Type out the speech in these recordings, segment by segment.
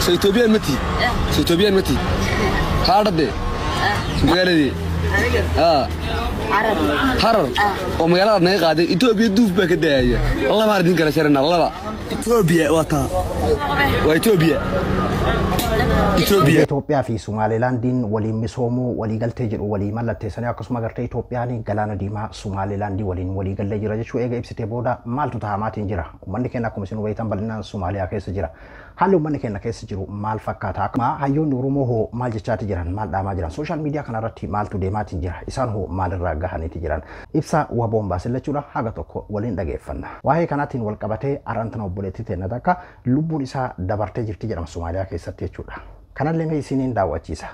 So Itoobiyaan mati? So Itoobiyaan mati? Haadhade? Magaaladii? Harar oo magaalada naga qaaday Itoobiya duuf baa ka daaya. Laba ardin kala sharana laba. Itoobiya waa taa. Waa Itoobiya. Itoobiya. Itoophiyaa fi Sumaalilaandiin waliin misoomuu waliigaltee jedhu walii mallatteessanii, akkasuma gartee Itoophiyaan galaana diimaa Sumaalilaandii waliin waliigallee jira jechuu eega ibsitee booda maaltu tahamaatiin jira? Uummanni keenya akkuma isin hubattan bal'inaan Sumaaliyaa keessa jira. Haalli uummanni keenya keessa jiru maal fakkaata? Akkuma hayyoonni Oromoo hoo maal jechaati jiran? Maal dhaamaa jiran? Social media kanarratti maaltu deemaatiin jira? Isaan hoo maalirraa gahaniiti jiran? Ibsa WBOn baase jechuudha, haga tokko waliin dhageeffanna. Waa'ee kanaatiin wal qabatee arantana obboleettii teenya takka lubbuun isaa dabartee jirti jedhama Somaaliyaa keessatti jechuudha. Kanallee mee isiniin daawwachiisa.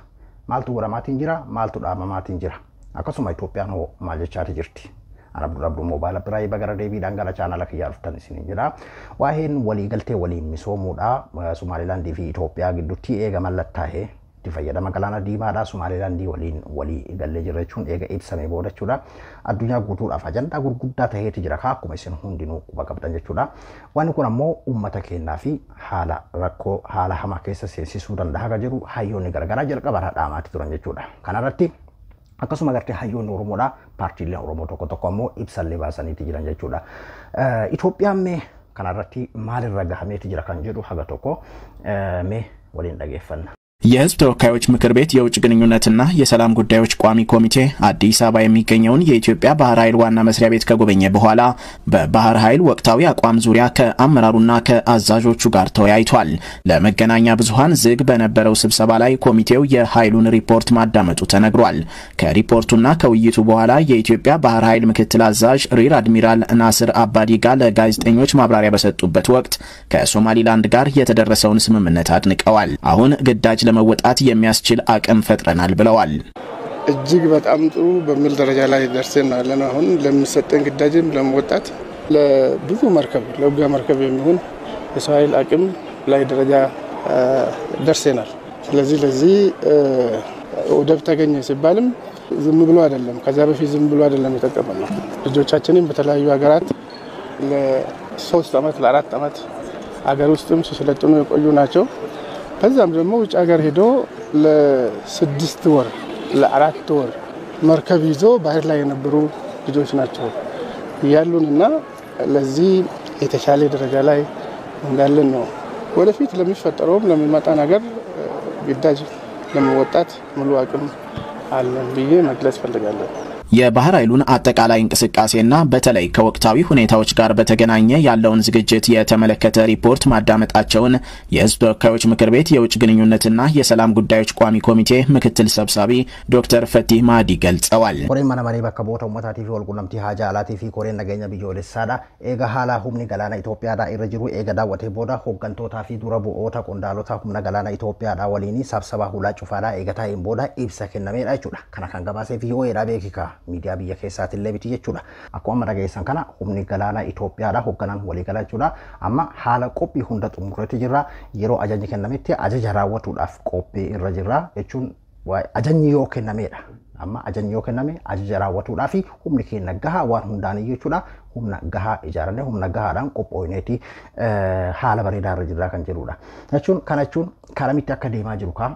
Maaltu godhamaatiin jira? Maaltu dhaabamaatiin jira? Akkasuma Itoophiyaan hoo maal jechaati jirti? Ana Abdul Abduu Moobaayila biraa bagara deebiidhaan gara chaanala kiyyaa dhuftan isiniin jedha. Waa'een waliigaltee waliin misoomuudha Somaalilaandii fi Itoophiyaa gidduutti eega mallattaa'ee, itti fayyadama galaana diimaadha Somaalilaandii waliin walii gallee jira jechuun eega ibsame booda jechuudha. Addunyaa guutuudhaaf ajandaa gurguddaa ta'eeti jira akkuma isin hundinuu quba qabdan jechuudha. Wanni kun ammoo uummata keenyaa fi haala rakkoo haala hamaa keessa seensisuu danda'a akka jedhu hayyoonni garaagaraa jalqaba dhaamaatti turan jechuudha. Kanarratti akkasuma gartee hayyoonni Oromoodha, paartiileen Oromoo tokko tokko ammoo ibsallee baasaniiti jiran jechuudha. Itoophiyaan mee kanarratti maalirra gahameeti jira kan jedhu haga tokko mee waliin dhageeffanna. የህዝብ ተወካዮች ምክር ቤት የውጭ ግንኙነትና የሰላም ጉዳዮች ቋሚ ኮሚቴ አዲስ አበባ የሚገኘውን የኢትዮጵያ ባህር ኃይል ዋና መስሪያ ቤት ከጎበኘ በኋላ በባህር ኃይል ወቅታዊ አቋም ዙሪያ ከአመራሩና ከአዛዦቹ ጋር ተወያይቷል። ለመገናኛ ብዙሃን ዝግ በነበረው ስብሰባ ላይ ኮሚቴው የኃይሉን ሪፖርት ማዳመጡ ተነግሯል። ከሪፖርቱና ከውይይቱ በኋላ የኢትዮጵያ ባህር ኃይል ምክትል አዛዥ ሪር አድሚራል ናስር አባዲጋ ለጋዜጠኞች ማብራሪያ በሰጡበት ወቅት ከሶማሊላንድ ጋር የተደረሰውን ስምምነት አድንቀዋል። አሁን ግዳጅ ለመወጣት የሚያስችል አቅም ፈጥረናል ብለዋል። እጅግ በጣም ጥሩ በሚል ደረጃ ላይ ደርሰን ነው ያለነው። አሁን ለሚሰጠን ግዳጅም ለመወጣት ለብዙ መርከብ፣ ለውጊያ መርከብ የሚሆን የሰው ኃይል አቅም ላይ ደረጃ ደርሰናል። ስለዚህ ለዚህ ወደብ ተገኘ ሲባልም ዝም ብሎ አይደለም፣ ከዚያ በፊት ዝም ብሎ አይደለም የተቀበልነው። ልጆቻችንም በተለያዩ ሀገራት ለ3 ዓመት፣ ለ4 ዓመት ሀገር ውስጥም ሲሰለጥኑ የቆዩ ናቸው። ከዛም ደግሞ ውጭ ሀገር ሄዶ ለ6 ወር፣ ለ4 ወር መርከብ ይዞ ባህር ላይ የነበሩ ልጆች ናቸው ያሉንና ለዚህ የተሻለ ደረጃ ላይ እንዳለን ነው። ወደፊት ለሚፈጠረውም ለሚመጣ ነገር ግዳጅ ለመወጣት ሙሉ አቅም አለን ብዬ መግለጽ ፈልጋለሁ። የባህር ኃይሉን አጠቃላይ እንቅስቃሴና በተለይ ከወቅታዊ ሁኔታዎች ጋር በተገናኘ ያለውን ዝግጅት የተመለከተ ሪፖርት ማዳመጣቸውን የሕዝብ ተወካዮች ምክር ቤት የውጭ ግንኙነትና የሰላም ጉዳዮች ቋሚ ኮሚቴ ምክትል ሰብሳቢ ዶክተር ፈቲህ ማህዲ ገልጸዋል። Koreen mana maree bakka bu'oota uummataatii fi walqunnamtii haajaa alaatii fi koreen nageenya biyyoolessaadha. Eega haala humni galaana Itoophiyaadha irra jiru eega daawwatee booda hooggantootaa fi dura bu'oota qondaalota humna galaana Itoophiyaadha waliin sabsaba hulaa cufaadha eega taa'een booda ibsa kennameedha jechuudha. Kana kan gabaasee VOAdha beekika, miidiyaa biyya keessaatillee miti jechuudha. Akkuma amma dhageessan kana humni galaana Itoophiyaadha hoogganaan waliigala jechuudha. Amma haala qophii hunda xumurreetti jirra. Yeroo ajajni kennametti ajaja raawwatuudhaaf qophii irra jirra jechuun ajajni yoo kennameedha. Amma ajajni yoo kenname ajaja raawwatuudhaa fi humni keenya gahaa waan hundaaniyyuu jechuudha. Humna gahaa ijaarannee humna gahaadhaan qophooyneeti haala bareedaa irra jirra kan jedhudha. Jechuun kana jechuun karamitti akka deemaa jiru kaa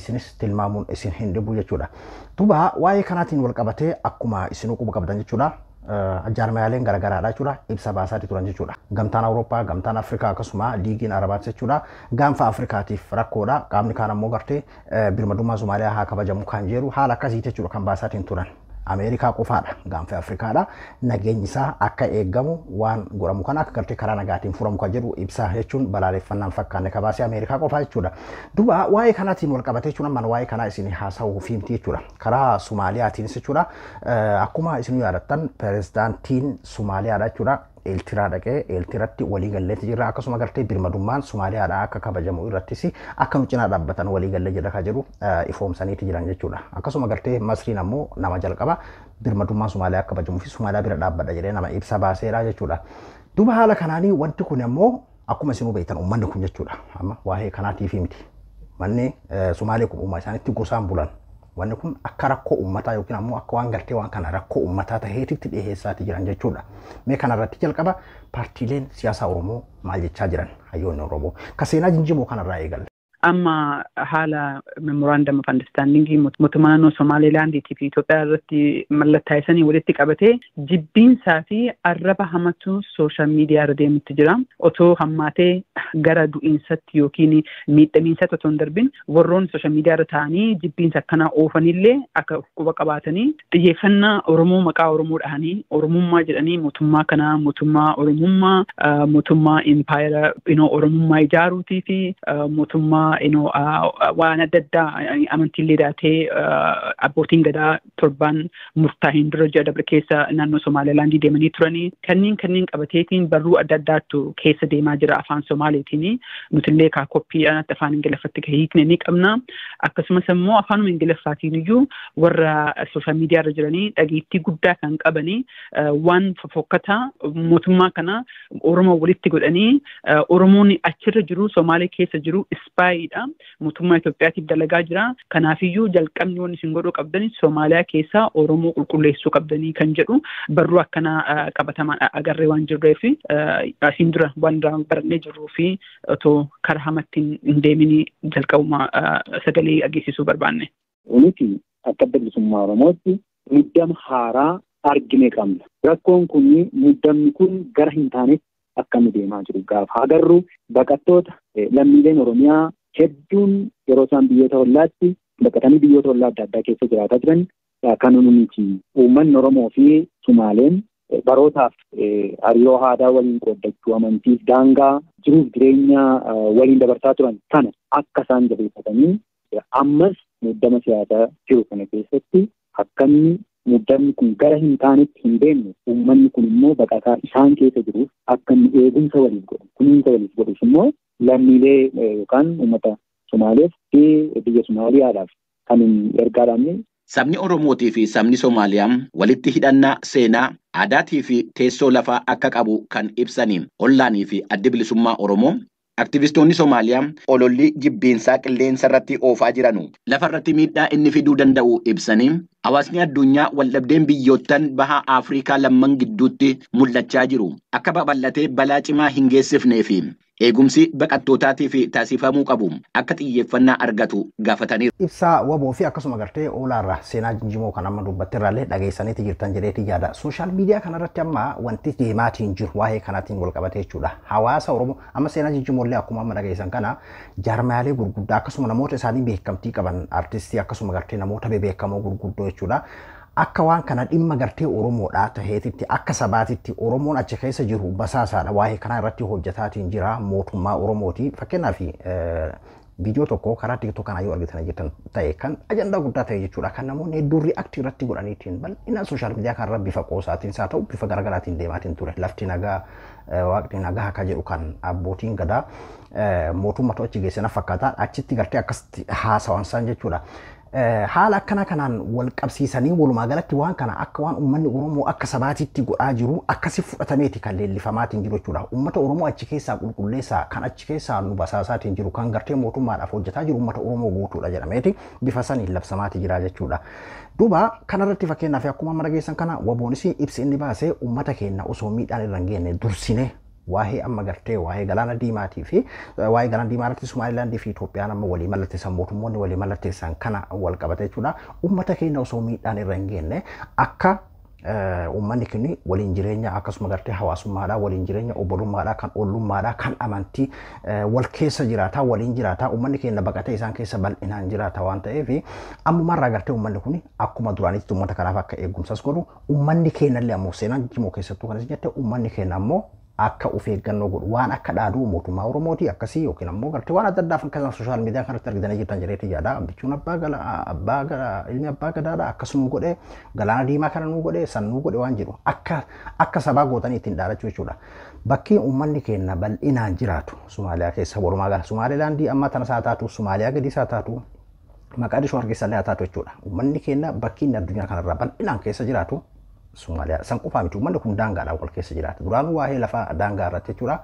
isinis tilmaamuun isin hin dhibu jechuudha. Duuba waa'ee kanaatiin wal qabatee akkuma isinuu quba qabdan jechuudha. Jaarmayaaleen garaagaraadha jechuudha, ibsa baasaati turan jechuudha. Gamtaan Awurooppaa, Gamtaan Afrikaa, akkasuma Liigiin Arabaati jechuudha. Gaanfa Afrikaatiif rakkoodha. Qaamni kaan ammoo gartee birmadummaa Somaaliyaa haa kabajamu kan jedhu haala akkasii jechuudha kan baasaatiin turan. Ameerikaa qofaadha gaanfa Afrikaadha. Nageenyi isaa akka eegamu, waan godhamu kana akka gartee karaa nagaatiin furamu kan jedhu ibsa jechuun balaaleffannaan fakkaanne kabaasee Ameerikaa qofaa jechuudha. Duuba waa'ee kanaatiin wal qabatee jechuun amma waa'ee kanaa isin haasa'uu fi miti jechuudha. Karaa Somaaliyaatiinis jechuudha. Akkuma isin yaadattan pirezidaantiin Somaaliyaadha jechuudha. Eeltiraa dhaqee Eeltiratti walii galleetti jirra, akkasuma gartee birmadummaan Somaaliyaadha akka kabajamu irrattis akka nu cinaa dhaabbatan walii gallee jirra kan jedhu ifoomsaniiti jiran jechuudha. Akkasuma gartee Masriin ammoo nama jalqaba birmadummaan Somaaliyaa akka kabajamuu fi Somaaliyaa bira dhaabbadha jedhee nama ibsa baaseera jechuudha. Duuba haala kanaanii wanti kun ammoo akkuma isinuu beektan uummanni kun jechuudha. Amma waa'ee kanaatiif miti. Manni Somaalee kun uumaa isaaniitti gosaan bulan. Wanni kun akka rakkoo uummataa yookiin ammoo akka waan gartee waan kana rakkoo uummataa taheetitti dhiheessaati jiran jechuudha. Mee kanarratti jalqaba paartiileen siyaasaa Oromoo maal jechaa jiran, hayyoonni Oromoo? Ka seenaa Jinjimoo kanarraa eegalle. Amma haala memorandum of understanding mootummaa naannoo Somaalilaandiitii fi Itoophiyaa irratti mallattaa'isanii walitti qabatee jibbiinsaa fi arraba hamatu social media irra deemutti jira. Otoo hammaatee gara du'iinsatti yookiin miidhamiinsatti otoo hin darbin, warroonni social media irra ta'anii jibbiinsa akkanaa oofanillee akka quba qabaatanii, xiyyeeffannaa Oromoo maqaa Oromoo dhahanii, Oromummaa jedhanii, mootummaa kanaa, mootummaa Oromummaa, mootummaa impaayera Oromummaa ijaaruutii fi mootummaa waan adda addaa, amantiillee daatee, abbootiin gadaa torbaan murtaa'een dura ji'a dabre keessa naannoo Somaalilaandii deemanii turanii, kanneen qabateetiin barruu adda addaattu keessa deemaa jira afaan Somaaliitiin. Nutillee kaa koppii afaan Ingiliffatti hiikne ni qabna. Akkasumas immoo afaanuma Ingiliffaatiin iyyuu warra social media irra jiranii dhageettii guddaa kan qabanii waan fofokkataa mootummaa kana Oromoo walitti godhanii, Oromoon achirra jiru, Somaalee keessa jiru, spy dha, mootummaa Itoophiyaatiif dalagaa jira, kanaafiyyuu jalqabni wanni isin godhuu qabdani Somaaliyaa keessaa Oromoo qulqulleessuu qabdanii kan jedhu barruu akkanaa qabatamaan agarree waan jirreef, asiin dura waan barannee jirruu fi otoo karaa hamatti hin deemin jalqabuma sagalee dhageessisuu barbaanne. Nuti akka Adda Bilisummaa Oromootti muddama haaraa argine qabna. Rakkoon kun, muddamni kun gara hin taanetti akka inni deemaa jiru gaafa agarru, baqattoota lammiileen Oromiyaa hedduun yeroo isaan biyyoota hollaatti baqatanii biyyoota hollaa adda addaa keessa jiraataa jiran kan nuti. Uummanni Oromoo fi Sumaaleen barootaaf hariiroo aadaa waliin qooddachuu, amantiif, daangaa, jiruuf jireenya waliin dabarsaa turan kana akka isaan jabeeffatanii, ammas muddama siyaasaa jiru kana keessatti akkanni muddamni kun gara hin taanetti hin deemne, uummanni kun immoo baqataa isaan keessa jiruuf akka inni eegumsa waliif godhu, kunuunsa waliif godhuuf immoo lammiilee yookaan uummata Somaaleef fi biyya Somaaliyaadhaaf kan ergaadhaan. Sabni Oromootii fi sabni Somaaliyaa walitti hidhannaa seenaa, aadaatii fi teessoo lafaa akka qabu kan ibsanii Ollaanii fi Addi Bilisummaa Oromoo, aktivistoonni Somaaliyaa ololli jibbiinsaa qilleensa irratti oofaa jiranu lafa irratti miidhaa inni fiduu danda'u ibsanii, hawaasni addunyaa waldhabdeen biyyoottan baha Afrikaa lamman gidduutti mul'achaa jiru akka babal'atee balaa cimaa hin geessifnee fi eegumsi baqattootaatiif taasifamuu qabu akka xiyyeeffannaa argatu gaafataniiru. Ibsaa WBO fi akkasuma gartee Olaarraa Seenaa Jimjimoo kan amma dubbattirraallee dhageessaniiti jirtan jedheeti yaada. Social media kanarratti amma wanti deemaatiin jiru waa'ee kanaatiin wal qabate jechuudha. Hawaasa Oromoo amma Seenaa Jimjimoollee akkuma amma dhageessan kana jaarmaalee gurguddaa, akkasuma namoota isaanii beekamtii qaban, artistii, akkasuma gartee namoota bebeekamoo gurguddoo jechuudha. Akka waan kana dhimma gartee Oromoodhaa taheetitti, akka sabaatitti Oromoon achi keessa jiru basaasaadha, waa'ee kanaa irratti hojjetaatiin jira mootummaa Oromooti. Fakkeenyaaf, viidiyoo tokko karaa TikTok kanaa yoo argitan jirtan ta'e, kan ajandaa guddaa ta'e jechuudha, kan namoonni hedduun react irratti godhaniitiin bal'inaan social media kanarra bifa qoosaatiin haa ta'u bifa garaagaraatiin deemaatiin ture. Lafti nagaa, waaqni nagaa akka jedhu, kan abbootiin gadaa mootummaa achi geessana fakkaata achitti gartee akkasitti haasawan isaan jechuudha. Haala akkana kanaan wal qabsiisanii, walumaa galatti waan kana akka waan uummanni Oromoo akka sabaatitti godhaa jiru akkasi fudhatameeti kan leellifamaatiin jiru jechuudha. Uummata Oromoo achi keessaa qulqulleessaa, kan achi keessaa nu basaasaatiin jiru, kan gartee mootummaadhaaf hojjetaa jiru uummata Oromoo guutuudha jedhameeti bifa saniin labsamaati jira jechuudha. Duuba kanarratti, fakkeenyaaf, akkuma amma dhageessan kana WBOnis ibsi inni baasee, uummata keenya osoo miidhaan irra hin geenye dursine waa'ee amma gartee waa'ee galaana diimaatii fi waa'ee galaana diimaa irratti Somaalilaandii fi Itoophiyaan amma walii mallatteessan, mootummoonni walii mallatteessan kana wal qabate jechuudha. Uummata keenya osoo miidhaan irra hin geenye akka uummanni kun waliin jireenya, akkasuma gartee hawaasummaadhaa, waliin jireenya obbolummaadhaa, kan ollummaadhaa, kan amantii wal keessa jiraataa, waliin jiraataa, uummanni keenya baqatee isaan keessa bal'inaan jiraata waan ta'eef, ammumarraa gartee uummanni kun akkuma duraanitti uummata kanaaf akka eegumsas godhu, uummanni keenyallee ammoo Seenaan Jimjimoo keessattuu kanas jette, uummanni keenya ammoo akka of eeggannoo godhu, waan akka dhaaduu mootummaa Oromooti akkasii yookiin ammoo gartee waan adda addaa akkasuma social media kanatti argitanii jirtan jedheeti yaada. Bichuun abbaa gala abbaa gala ilmi abbaa gadaadha, akkasuma godhe, galaana diimaa kana nuu godhe, san nuu godhe waan jedhu akka sabaa gootanii ittiin dhaadachuu jechuudha. Bakki uummanni keenya bal'inaan jiraatu Somaaliyaa keessa, walumaa gala Somaalilaandii amma tana isaa taatu, Somaaliyaa gadi isaa taatu, Maqaadishoo hargeysallee haa taatu jechuudha. Uummanni keenya bakki inni addunyaa kanarraa bal'inaan keessa jiraatu Somaaliyaa san qofaa miti, uummanni kun daangaadhaan wal keessa jiraata. Duraanuu waa'ee lafaa daangaa irratti jechuudha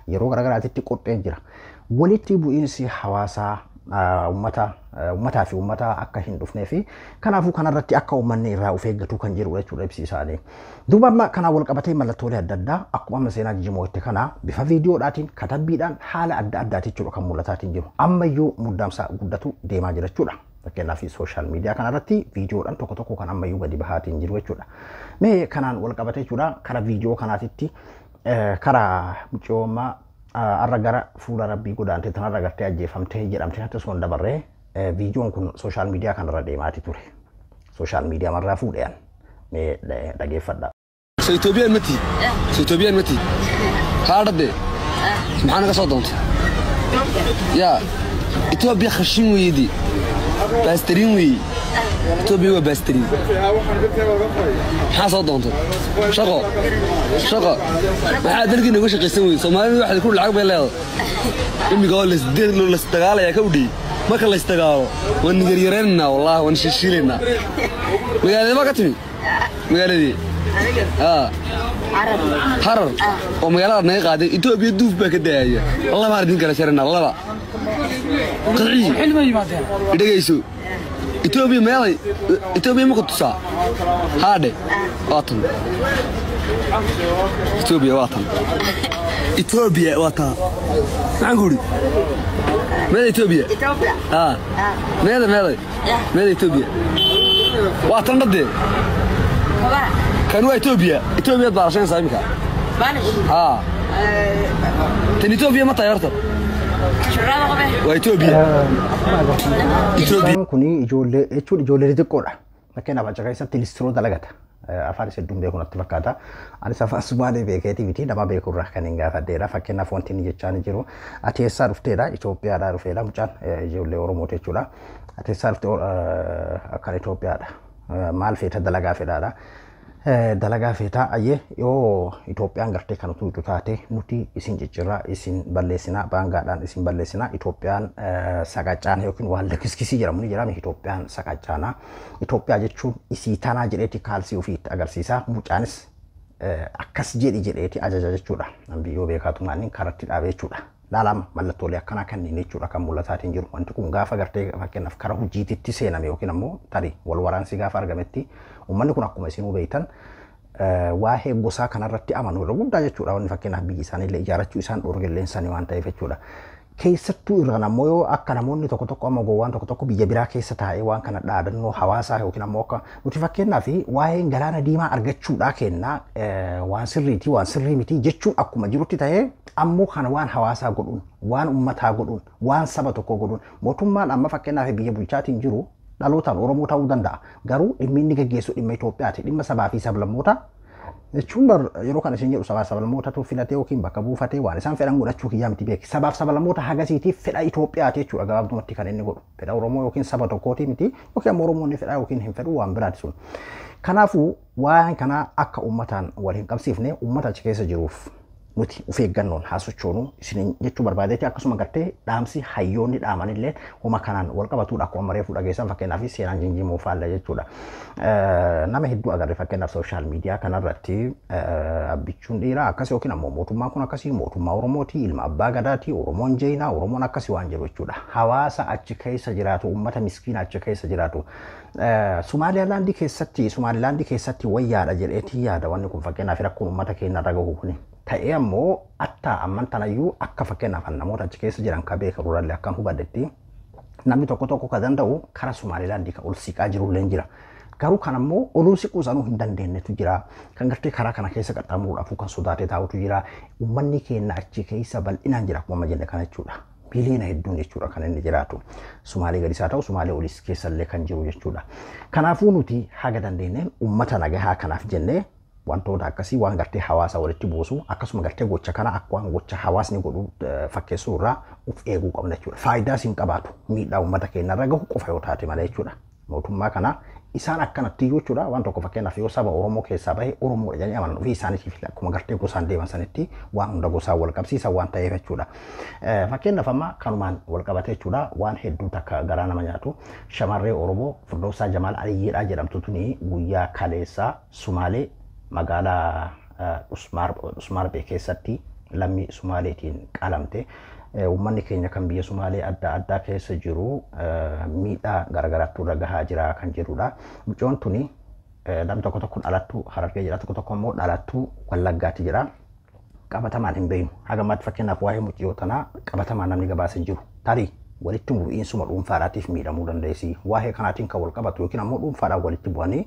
yeroo garaagaraatitti qopheen jira. Walitti bu'iinsi hawaasaa Uummataa fi uummata akka hin dhufnee fi kanaafuu kanarratti akka uummanni irraa of eeggatu kan jiru jechuudha ibsi isaanii. Duuba amma kanaan wal qabatee mallattoolee adda addaa akkuma amma seenaa jijjiimoo itti kana bifa viidiyoodhaatiin katabbiidhaan haala adda addaatiin jechuudha kan mul'ataatiin jiru. Ammayyuu muddaamsa guddatu deemaa jira jechuudha. Fakkeenyaaf sooshaal miidiyaa kanarratti viidiyoodhaan tokko tokko kan ammayyuu gadi bahaatiin jiru jechuudha. Mee kanaan wal qabatee jechuudha karaa viidiyoo kanaatitti karaa mucoomaa arra gara fuula rabbii godaantee tanarra gartee ajjeefamtee jedhamtee natti osoo hin dabarree viidiyoon kun sooshaal miidiyaa kanarra deemaati ture. Sooshaal miidiyaa marraa fuudhean mee dhageeffadha. So Ethiopian mati. So Ethiopian mati. Haadhade. Maxaa naga soo doontay? Yaa Ethiopia khashin weeydi. Bastariin weey. Ethiopia waa bastariin. Maxaa soo doontay? Shaqo. Shaqo. Maxaa dalkii nagu shaqaysan weey? Soomaalida waxay ku lacag bay leedahay. Imiga oo la isdagaalaya ka udhii. Marka la isdagaalo waan yaryaraynaa wallaahi waan shishiilaynaa. Magaaladee ma ka timi? Magaaladee? Harar oo magaalada naga qaaday Itoobiya duuf baa ka daaya. Laba idin kala sharanaa laba. Qirci. Dhageyso. Itoobiya meelay Itoobiya ma ku tusaa? Haadhe. Waa tan. Itoobiya waa tan. Itoobiya waa tan. Maxaan ku idhi? Meelay Itoobiya? Ethiopia. Ah. Meelay meelay. Meelay Itoobiya. Waa tan dhadee. Kan waa Ethiopia. Ethiopia baad barashanaysaa iminka. Spanish. Haa. Tan Ethiopia ma tahay horta? Waa Ethiopia. Ethiopia. Kuni ijoollee jechuun ijoollee xixiqqoodha. Fakkeenyaaf achi keessatti listiroo dalagata. Afaan isa hedduun beeku natti fakkaata. Anis afaan Sumaalee beekeetii miti nama beeku irraa kan hin gaafadheedha. Fakkeenyaaf wanti inni jechaa ni jiru. Ati eessaa dhufteedha? Itoophiyaadhaa dhufeedha. Mucaan ijoollee Oromooti jechuudha. Ati eessaa dhufte akkan Itoophiyaadha. Maal feeta dalagaa fedhaadha. Dalagaa feetaa ayyee yoo Itoophiyaan gartee kan utuu taate nuti isin ciccirraa isin balleessinaa baangaadhaan isin balleessinaa Itoophiyaan saqacaana yookiin waan lakiskisii jedhamu ni jedhama Itoophiyaan saqacaana. Itoophiyaa jechuun isii tanaa jedheeti kaalsii ofii itti agarsiisa. Mucaanis akkas jedhi jedheeti ajaja jechuudha. Biyyoo beekaatu maanni karatti dhaabe jechuudha. Laalama mallattoolee akkanaa kanneen jechuudha kan mul'ataatiin jiru. Wanti kun gaafa gartee fakkeenyaaf karaa hojiititti seename yookiin ammoo tarii wal waraansi gaafa argametti uummanni kun akkuma isinuu beektan waa'ee gosaa kanarratti amanu irra guddaa jechuudha. Wanni fakkeenyaaf biyyi isaaniillee ijaarrachuu isaan dhoorgelleen isaanii waan ta'eef jechuudha. Keessattuu irraan ammoo yoo akka namoonni tokko tokko amma gowwaan tokko tokko biyya biraa keessa taa'ee waan kana dhaadannoo hawaasaa yookiin ammoo akka nuti fakkeenyaaf waa'een galaana diimaa argachuudhaa kennaa waan sirriitii waan sirrii miti jechuun akkuma jirutti ta'ee ammoo kana waan hawaasaa godhuun waan uummataa godhuun waan saba tokko godhuun mootummaan amma fakkeenyaaf biyya bulchaatiin jiru dhalootaan Oromoo ta'uu danda'a. Garuu dhimmi inni gaggeessu dhimma Itoophiyaati dhimma sabaa fi sablammoota jechuun yeroo kana isin jedhu sabaaf sablammootatu filatee yookiin bakka buufatee waan isaan fedhan godhachuu kiyyaa miti beeki. Sabaaf sablammoota hagasiitiif fedha Itoophiyaati jechuudha gabaabumatti kan inni godhu. Fedha Oromoo yookiin saba tokkooti miti yookiin ammoo Oromoonni fedha yookiin hin fedhu waan biraati sun. Kanaafuu waan kana akka uummataan wal hin qabsiifne uummata achi keessa jiruuf nuti of eeggannoon haa sochoonu isin jechuu barbaadeeti akkasuma gartee dhaamsi hayyoonni dhaamanillee homa kanaan wal qabatudha akkuma reefu dhageessan fakkeenyaaf seenaan jinjimoo faalla jechuudha. Nama hedduu agarre fakkeenyaaf sooshaal miidiyaa kanarratti abbichuun dhiiraa akkas yookiin ammoo mootummaan kun akkasii mootummaa Oromooti ilma abbaa gadaati Oromoon jeenaa Oromoon akkasii waan jiru jechuudha. Hawaasa achi keessa jiraatu uummata miskiina achi keessa jiraatu. Somaalilaandii keessatti Somaalilaandii keessatti wayyaadha jedheetii yaada wanni kun fakkeenyaaf rakkoon uummata keenya irra gahu kuni. Ta'ee ammoo atta amman tanayyuu akka fakkeenyaaf namoota achi keessa jiran ka beekan rurallee akkam hubadhetti namni tokko tokko ka danda'u karaa Somaalilaandii ka ol siqaa jirullee jira. Garuu kan ammoo oluu siquu sanuu hin dandeenyetu jira. Kan gartee karaa kana keessa qaxxaamuruudhaaf kan sodaatee taa'utu jira. Uummanni keenya achi keessa bal'inaan jira akkuma jenne kana jechuudha. Biliyoona hedduun jechuudha kan inni jiraatu. Sumaalee gadis haa ta'u Sumaalee olis keessallee kan jiru jechuudha. Kanaafuu nuti haga dandeenyeen uummata nagahaa kanaaf jennee wantoota akkasii waan gartee hawaasa walitti buusu akkasuma gartee gocha kana akka waan gocha hawaasni godhu fakkeessuu irraa of eeguu qabna jechuudha. Faayidaas hin qabaatu miidhaa uummata keenya irra gahu qofa yoo taate malee jechuudha. Mootummaa kana isaan akkanatti jechuudha waan tokko fakkeenyaaf yoo saba Oromoo keessaa bahe Oromoo jedhanii amanan ofii isaaniitiif akkuma gartee gosaan deeman sanitti waan hunda gosaan wal qabsiisan waan ta'eef jechuudha. Fakkeenyaaf amma kanumaan wal qabate jechuudha waan hedduu takka garaa nama nyaatu shamarree Oromoo Firdoosaa Jamaal Aliyyeedhaa jedhamtu tuni guyyaa kaleessaa Sumaalee magaalaa Usmaarbee keessatti lammii Sumaaleetiin qalamte. Uummanni keenya kan biyya Sumaalee adda addaa keessa jiru miidhaa garaagaraatti irra gahaa jira kan jedhudha. Mucoon tuni namni tokko tokko dhalattuu Harargee jira, tokko tokko immoo dhalattuu Wallaggaatti jira. Qabatamaan hin beeknu. Haga ammaatti fakkeenyaaf waa'ee mucayyoo tanaa qabatamaan namni gabaasa hin jiru. Tarii walitti bu'iinsuma dhuunfaadhaatiif miidhamuu dandeessi. Waa'ee kanaatiin kan wal qabatu yookiin ammoo dhuunfaadhaan walitti bu'anii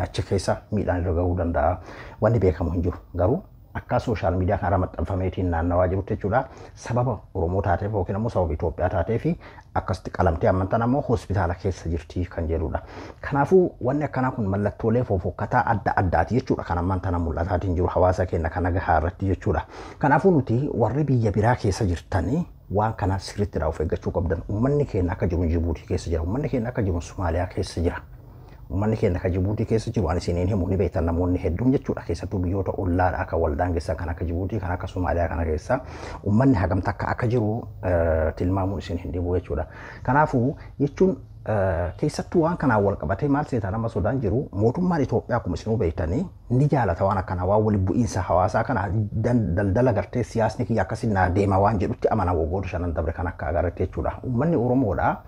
achi keessa miidhaan irra gahuu danda'a. Wanni beekamu hin jiru. Garuu akka social media kanarra maxxanfameetiin naannawaa jirutti jechuudha. Sababa Oromoo taateef yookiin ammoo sababa Itoophiyaa taateef akkasitti qalamtee ammantan ammoo hospitaala keessa jirti kan jedhudha. Kanaafuu wanni akkanaa kun mallattoolee fofokkataa adda addaati jechuudha kan ammantan mul'ataatiin jiru hawaasa keenya kana gahaa irratti jechuudha. Kanaafuu nuti warri biyya biraa keessa jirtanii waan kana sirriitti of eeggachuu qabdan. Uummanni keenya akka jiru Jibuutii keessa jira. Uummanni keenya akka jiru Somaaliyaa keessa jira. Uummanni keenya akka Jibuutii keessa jiru waan isiniin himu ni beektan namoonni hedduun jechuudha. Keessattuu biyyoota ollaadhaa akka waldaan keessaa kan akka Jibuutii kan akka Somaaliyaa kana keessa uummanni hagam takka akka jiru tilmaamuun isin hin dhibu jechuudha. Kanaafuu jechuun keessattuu waan kanaan wal qabatee maal seetaa nama sodaan jiru mootummaan Itoophiyaa akkuma isinuu beektanii ni jaalata waan akkanaa waan waliin bu'iinsa hawaasaa kana daldala gartee siyaasni kiyya akkasiin naa deema waan jedhutti amana waggoota shanan dabre kan akka agarratti jechuudha. Uummanni Oromoodhaa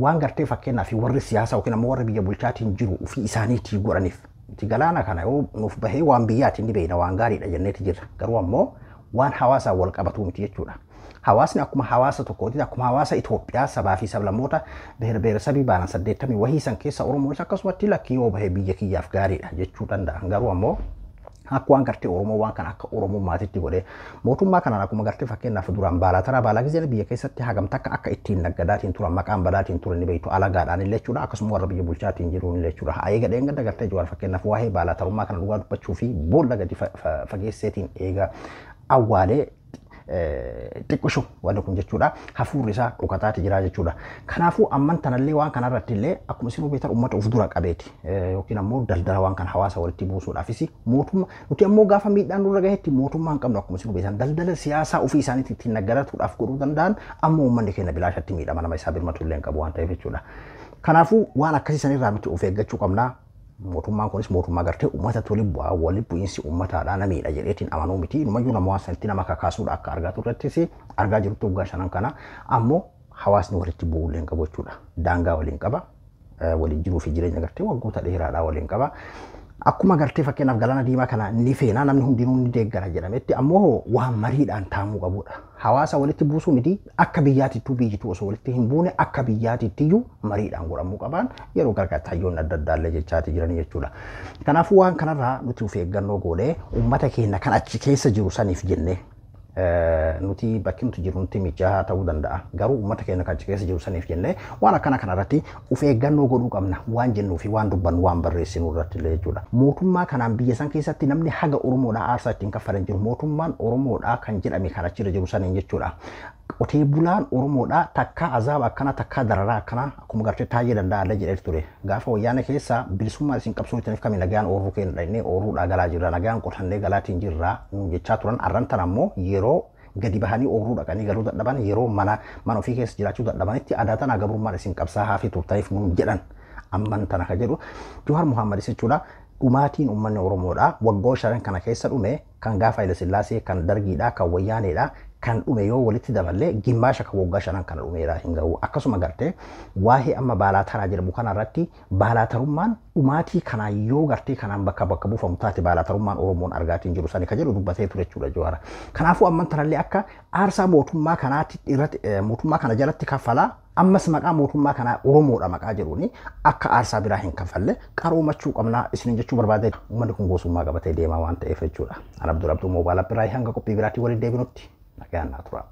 waan gartee fakkeenyaaf warri siyaasaa yookiin ammoo warri biyya bulchaatiin jiru ofii isaaniitii godhaniif. Galaana kana yoo nuuf bahee waan biyyaatiin ni beekna waan gaariidha jenneeti jirra. Garuu ammoo waan hawaasaan wal qabatu miti jechuudha. Hawaasni akkuma hawaasa tokkooti akkuma hawaasa Itoophiyaa sabaa fi sablammoota beer-beer-sabii baanan 80 wahii san keessa Oromoonis akkasumatti lakkii yoo bahee biyya kiyyaaf gaariidha jechuu danda'a. Garuu ammoo akka waan gartee Oromoo waan kana akka Oromummaatitti godhee mootummaa kanaan akkuma gartee fakkeenyaaf duraan baalaa taraa baalaa gizeen biyya keessatti hagam takka akka ittiin naggadaatiin turan maqaan badaatiin turan ni beektu alagaadhaan illee jechuudha akkasuma warra biyya bulchaatiin jiruun illee jechuudha. Haayee gadheen gadda gartee Jawaar fakkeenyaaf waa'ee baalaa tarummaa kana dhugaa dubbachuu fi boolla gadi fageesseetiin eega awwaalee xiqqishu wanni kun jechuudha. Hafuurri isaa dhokataati jira jechuudha. Kanaafuu amman tanallee waan kanarratti illee akkuma isin beektan uummata of dura qabeeti yookiin ammoo daldala waan kana hawaasa walitti buusuudhaafis mootummaa nuti ammoo gaafa miidhaan nurra gahetti mootummaa hin qabnu akkuma isin beektan daldala siyaasaa ofii isaaniitti ittiin naggaratuudhaaf godhuu danda'an ammoo uummanni keenya bilaashatti miidhama nama isaa birmatu illee hin qabu waan ta'eef jechuudha. Kanaafuu waan akkasii sanirraa nuti of eeggachuu qabna. Mootummaan kunis mootummaa gartee uummata toli bu'aa walitti bu'iinsi uummataadhaa namiidha jedheetiin amanuu miti. Inumayyuu nama waan sanitti nama kakaasuudha akka argaa turrettis argaa jirtu waggaa shanan kana ammoo hawaasni walitti bu'uu illee hin qabu jechuudha. Daangaa waliin qaba. Waliin jiruu fi jireenya gartee waggoota dheeraadhaa waliin qaba. Akkuma gartee fakkeenyaaf galaana diimaa kana ni feena namni hundinuu ni deeggara jedhametti ammoo waan mariidhaan taamuu qabudha. Hawaasa walitti buusuu miti akka biyyaatittuu biyyituu osoo walitti hin buune akka biyyaatittiyyuu mariidhaan godhamuu qaban yeroo gargaarta hayyoonni adda addaallee jechaati jiran jechuudha. Kanaafuu waan kanarraa nuti of eeggannoo goonee uummata keenya kan achi keessa jiru saniif jennee nuti bakki nuti jiru nuti mijaa'aa ta'uu danda'a. Garuu uummata keenya kan achi keessa jiru saniif jennee waan akkana kanarratti of eeggannoo godhuu qabna waan jennuu fi waan dubbannu waan barreessinu irratti illee jechuudha. Mootummaa kanaan biyya san keessatti namni haga Oromoodhaa aarsaa ittiin kaffalan jiru mootummaan Oromoodhaa kan jedhame kan achirra jiru saniin jechuudha. Qotee bulaan Oromoodhaa takkaa azaaba akkana takkaa dararaa akkana akkuma gartee taa'ee danda'a illee jedhee ture. Gaafa wayyaana keessa bilisummaa isin qabsoo jettaniif kami nagaan oorruu keenya dhaqnee oorruudhaa galaa jirra nagaan qotannee galaatiin jirra jechaa turan arran tan ammoo yeroo gadi bahanii oorruu dhaqanii galuu dadhaban yeroo mana ofii keessa jiraachuu dadhabanitti aadaa tanaa gabrummaan isin qabsaa haafii turtaniif nuun jedhan amman tana ka jedhu Jawaar Muhammadis jechuudha. Dhumaatiin uummanni Oromoodhaa waggoota shanan kana keessa dhume kan gaafa Haile Sillaasee kan Dargiidhaa kan Wayyaaneedhaa kan dhume yoo walitti daballee gimmaasha kan waggaa shanan kana dhumeeraa hin gahu. Akkasuma gartee waa'ee amma baalaa taraa jedhamu kanarratti baalaa tarummaan dhumaatii kanaa yoo gartee kanaan bakka bakka buufamu taate baalaa tarummaan Oromoon argaatiin jiru sani kan jedhu dubbatee ture jechuudha Jawaar. Kanaafuu amman tanallee akka aarsaa mootummaa kanaatti irratti mootummaa kana jalatti kaffalaa ammas maqaa mootummaa kanaa Oromoodha maqaa jedhuuni akka aarsaa biraa hin kaffalle qaroomachuu qabnaa isinin jechuu barbaade uummanni kun gosummaa qabatee deemaa waan ta'eef jechuudha. An Abdul Abduu Moobaala biraa hanga qophii biraatti waliin deebinutti nagaan naa tura.